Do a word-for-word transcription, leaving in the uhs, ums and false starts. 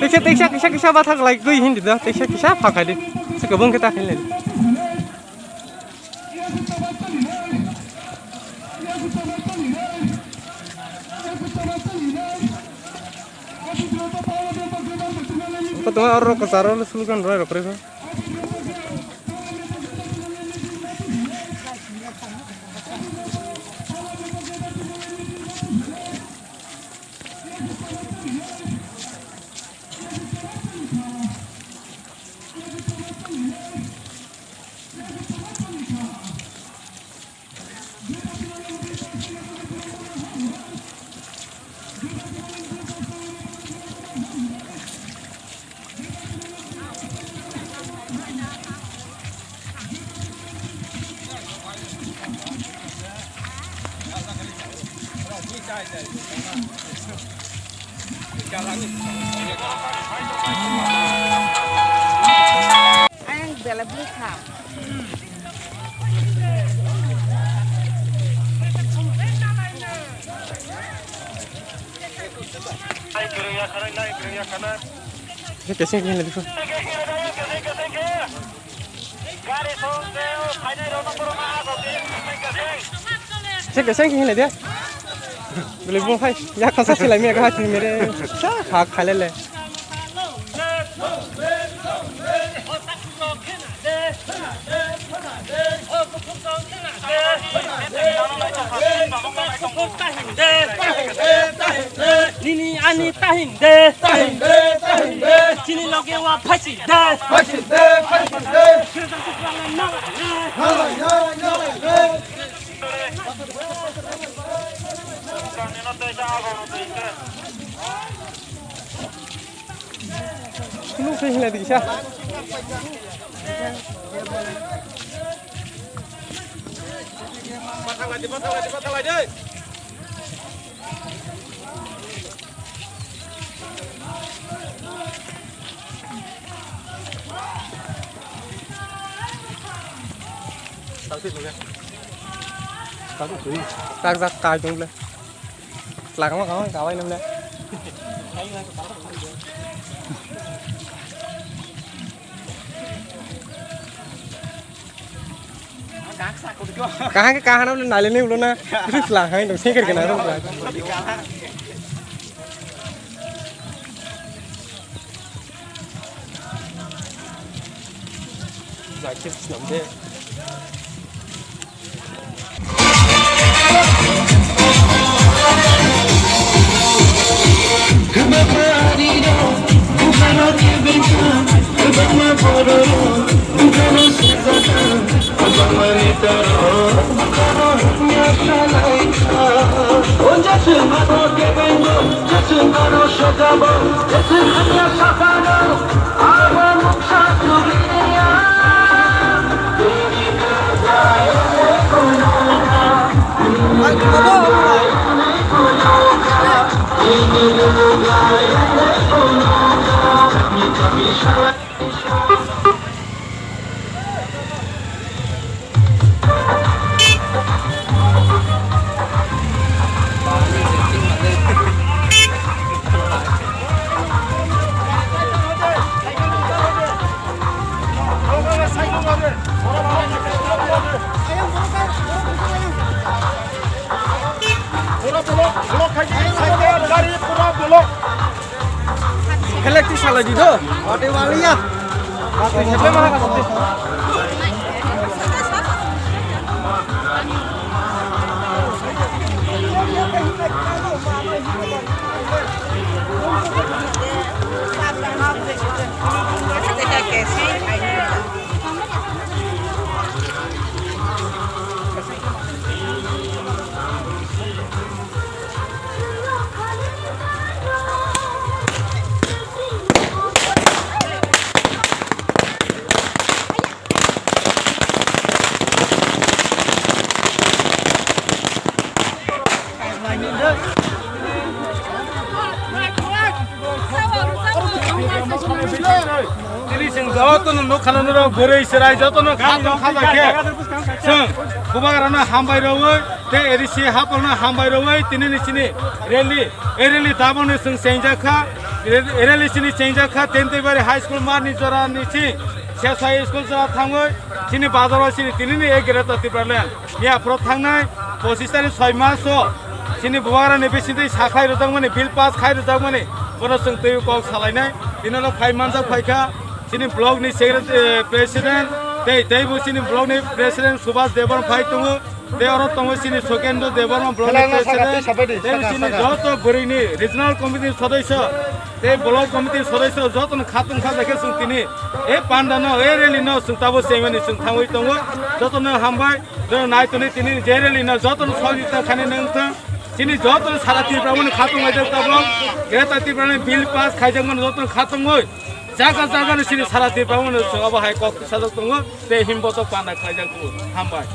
Teksa, teksa, kisa, kisa bathak lai gwi hindi da, teksa, kisa phakhai di. Sikabung kita khin lai. Koto aro kasaro le slogan roi rok roi. Ayang bela bukha. Kisa keseng kisa hinai dikho. Kisa keseng kisa hinai dia. Beli bung hai. Ya kasa silai mi ya kasa mere. Sa hak khalele. Nini ani tahim de. Chini loge wa phachi de. Nuk se hinai dikisa. Tak jak kai tong le. Tlak ma kawai kawai nam le. Kahang ke kahana ulo nalini ulo na. Itu selang hai dong sengker kena dong. Zakir sinam de. Electric salai di do. Ate waliya. Tini chwng jotono nukha nw norok bwrwi chwrai jotono kha tong kha bai khe chwng bubagrano hambai rwwi tei A D C hapharno hambai rwwi tini ni chini rally, ei rally tabukni chwng chengjak kha, rally chini chengjak kha Tentibari High School mani jora ni chini Sesai School jora thangwi chini bazaro chini tini ni ei Greater Tipraland. Miya phoro thangnai pochis tarik soi mas o chini bubagrani bisingtwi sakhlai rwjakmani, bill pass khai rwjakmani, bono chwng twiwi kok salainai. Tini ulo phai manjak phaikha chini block ni secretary, eh, president, tei, teibo chini block ni president Subhas Debbarma phai tongo, tei oro tongo chini Sokendra Debbarma block ni president, tei chini joto bwrwi ni regional committee ni sodosyo, tei block committee ni sodosyo jotono khatung kha jakhe chwng tini e panda no, e rally no chwng tabo chengmani chwng thangwi tongo. Jotono hambai. Joto nai toni tini je rally no joto no sogita khani nang thang. Chini joto no sara Tripura mani khatung laijak tabok. Greater Tripura ni bill pass khaijak mani joto no khatung oi. Jaga jaga no chini sara Tripura mani chwng abo hai kok sajak tongo. Tei himbo to panda khaijak tongo. Hambai.